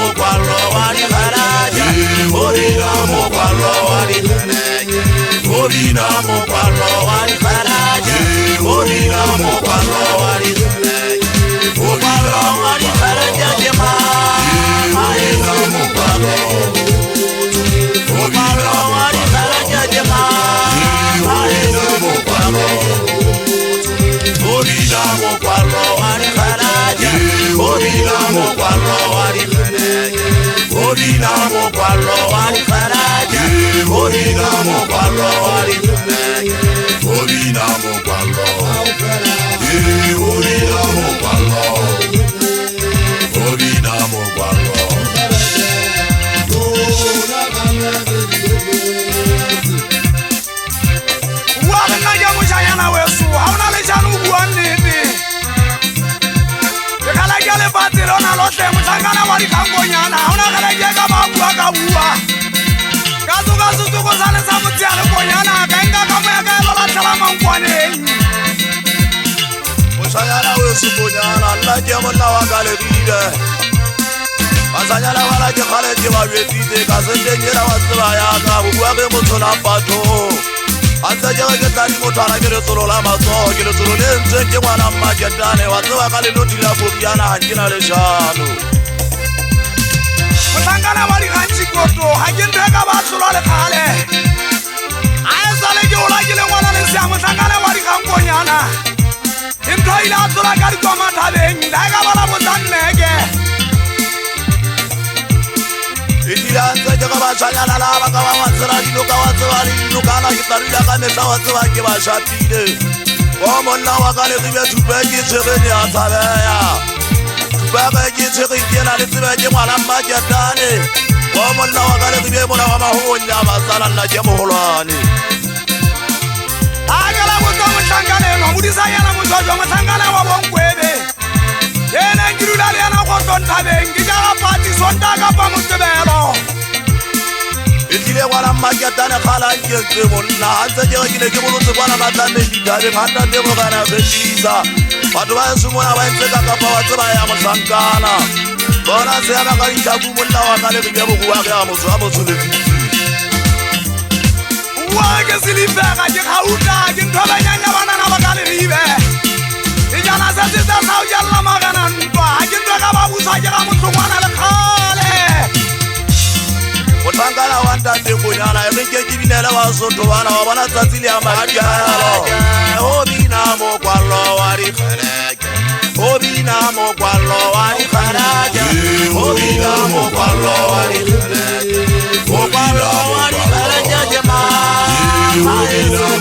mokwallo wa dikgaraja, o bina mokwallo wa dikgeleke, o bina mokwallo wa dikgaraja, o bina mokwallo wa dikgeleke, mokwallo wa dikgaraja ke mang? Ha e se mokwallo, mokwallo wa dikgaraja ke mang? Ha e se mokwallo, o bina mokwallo wa dikgaraja, o bina mokwallo wa dikgeleke, o bina mokwallo wa dikgaraja, o bina mokwallo wa dikgeleke, o bina mokwallo, o bina mokwallo, o bina mokwallo. Bua le nna ke moshanyana weso, ha o na leshano o bua nnete. Ke kgale ke lefatshe lona lohle, mohlankana wa dikgankonyana, ha ona kgale ke ka ba bua ka bua. Ka tsoka setoko sane sa motshehare konyana, ka nka ka moya ka elo lahlela mankwaneng. Moshanyana weso konyana, nna ke monna wa ka lebile. Bashanyana bana ke kgale ke ba jwetsitse, ka senteng ena wa tseba ya ka, ho bua ke motho la patho. Ha ntse ke re ke tladi mothwana ke letsolo la matsoho, ke letsolo le ntseng ke ngwana Mmaketane, wa tseba ka lelodi la Boriana ha ke na leshano. Mohlankana wa dikgantši-koto, ha ke ntho e ka ba hlolwa le kgale. Ha e sale ke hola ke le ngwana lesea, mohlankana wa dikgankonyana. Ke ntho e ile a tlola ka dikoma thabeng, le ha e ka ba la botsa nneke. E tlile ha ntse ke re bashanyana la ba ka ba wa tsela dinoka, wa tseba le dinokana, ke tla dula ka mehla, wa tseba ke ba shapile. Bo monna wa ka leribe thupe ke tshwere ne a tshabeha. Thupe ke ke tshwere ke ena le tsebe ke ngwana Mmaketane. Bo monna wa ka leribe mona wa mahonya basala nna ke moholwane. Ha ke la botsa mohlankana enwa, modisanyana mojwajwa, mohlankana wa Bonkwebe. Ke neng ke dula le yena kgohlong thabeng, ke jara pati Sontaha kapa Moqebelo. E tlile ngwana Mmaketane kgale a nkentse monna, ha ntse ke re ke ne ke bolotse kwana Matlameng dithabeng, ha ntate Morena a fetisa. Batho ba heso mona ba entse ka kapa wa tseba ya mohlankana. Bona se ema ka ditlhaku monna wa ka leribe borua re a motho wa motho lefifi. Bua ke silifera, ke kgauta, ke ntho e banyanya banana ba ka leribe. Sejana se setle sa ho jella marena ntwa, ha ke ntho e ka ba buswa ke ramohlongwana le kgale. Mohlankana wa ntate Konyana, e re nke ke binele Basotho bana, wa bona tsatsi le ya madialo. O bina mokwallo wa dikgeleke, o bina mokwallo wa dikgaraja, o bina mokwallo wa dikgeleke, mokwallo wa dikgaraja ke mang? Ha e se